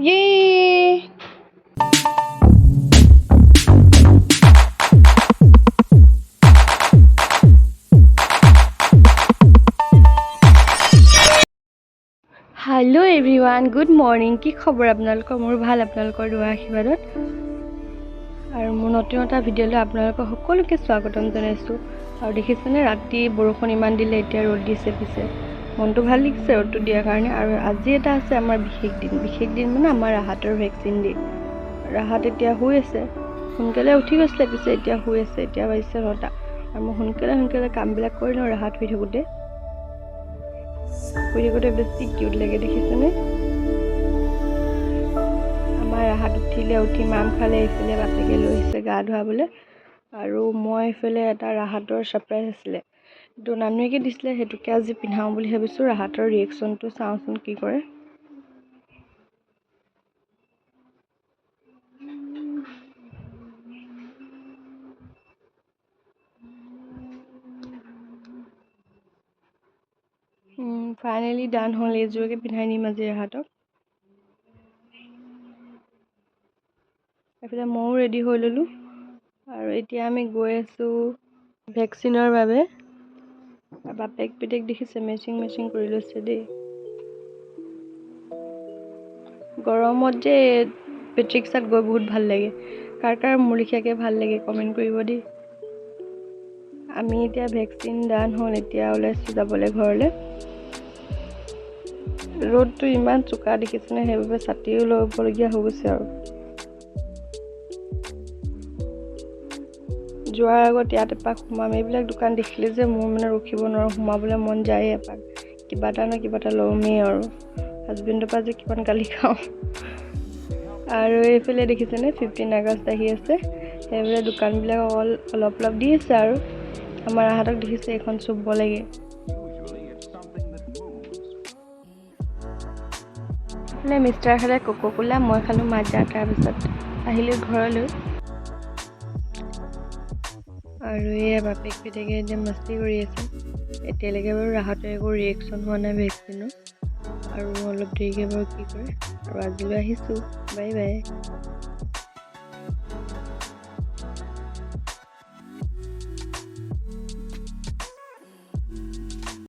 Yay! Hello everyone, good morning. কি খবৰ আপোনালোকৰ? মোৰ ভাল, আপোনালোকৰ দোৱা আশীৰ্বাদত। আৰু মোৰ নতুন এটা ভিডিঅ'লৈ আপোনালোকক সকলোকে স্বাগতম জনাইছোঁ। আৰু দেখিছেনে, ৰাতি বৰষুণ ইমান দিলে, এতিয়া ৰ'দ দিছে। পিছে মনটো ভাল লাগিছে ৰ'দটো দিয়াৰ কাৰণে। আৰু আজি এটা আছে আমাৰ বিশেষ দিন। বিশেষ দিন মানে আমাৰ ৰাহাতৰ ভেকচিন দিয়ে। ৰাহাত এতিয়া শুই আছে। সোনকালে উঠি গৈছিলে, পিছে এতিয়া শুই আছে। এতিয়া বাজিছে 9টা আৰু মই সোনকালে সোনকালে কামবিলাক কৰি লওঁ। ৰাহাত শুই থাকোঁতে বেছি কিউট লাগে, দেখিছেনে? আমাৰ ৰাহাত উঠিলে, উঠি মাম খালে। এইফালে বাপেকে লৈ আহিছে গা ধুৱাবলৈ। আৰু মই এইফালে এটা ৰাহাতৰ ছাৰপ্ৰাইজ আছিলে, সেইটো নানুৱেকে দিছিলে, সেইটোকে আজি পিন্ধাওঁ বুলি ভাবিছোঁ। ৰাহাতৰ ৰিয়েকশ্যনটো চাওঁচোন কি কৰে। ফাইনেলি ডান হ'ল। এইযোৰকে পিন্ধাই নিম আজি ৰাহাতক। এইফালে ময়ো ৰেডি হৈ ল'লোঁ আৰু এতিয়া আমি গৈ আছোঁ ভেকচিনৰ বাবে। আৰু বাপেক পিতেক দেখিছে, মেচিং মেচিং কৰি লৈছে দেই। গৰমত যে বেটেৰী ৰিক্সাত গৈ বহুত ভাল লাগে। কাৰ কাৰ মোৰ লেখীয়াকৈ ভাল লাগে, কমেণ্ট কৰিব দেই। আমি এতিয়া ভেকচিন ডান হ'ল, এতিয়া ওলাইছোঁ যাবলৈ ঘৰলৈ। ৰ'দটো ইমান চোকা, দেখিছেনে? সেইবাবে ছাতিও ল'বলগীয়া হৈ গৈছে। আৰু যোৱাৰ আগত ইয়াত এপাক সোমাম। এইবিলাক দোকান দেখিলে যে মোৰ মানে ৰখিব নোৱাৰোঁ, সোমাবলৈ মন যায়েই এপাক। কিবা এটা ন কিবা এটা ল'মেই আৰু হাজবেণ্ডৰ পৰা যে কিমান গালি খাওঁ। আৰু এইফালে দেখিছেনে, 15 আগষ্ট আহি আছে, সেইবাবে দোকানবিলাক অকল অলপ অলপ দি আছে। আৰু আমাৰ আহাতক দেখিছে, এইখন চুব লাগে। এইফালে মিষ্টাৰ খালে কোকো কোলা, মই খালোঁ মাজা। তাৰপিছত আহিলোঁ ঘৰলৈ। আৰু এয়া বাপেক পিতেকে এতিয়া মস্তি কৰি আছে। এতিয়ালৈকে বাৰু ৰাহাতৰ একো ৰিয়েকশ্যন হোৱা নাই ভেকচিনৰ। আৰু অলপ দেৰিকৈ বাৰু কি কৰে। আৰু আজিলৈ আহিছোঁ, বাই বাই।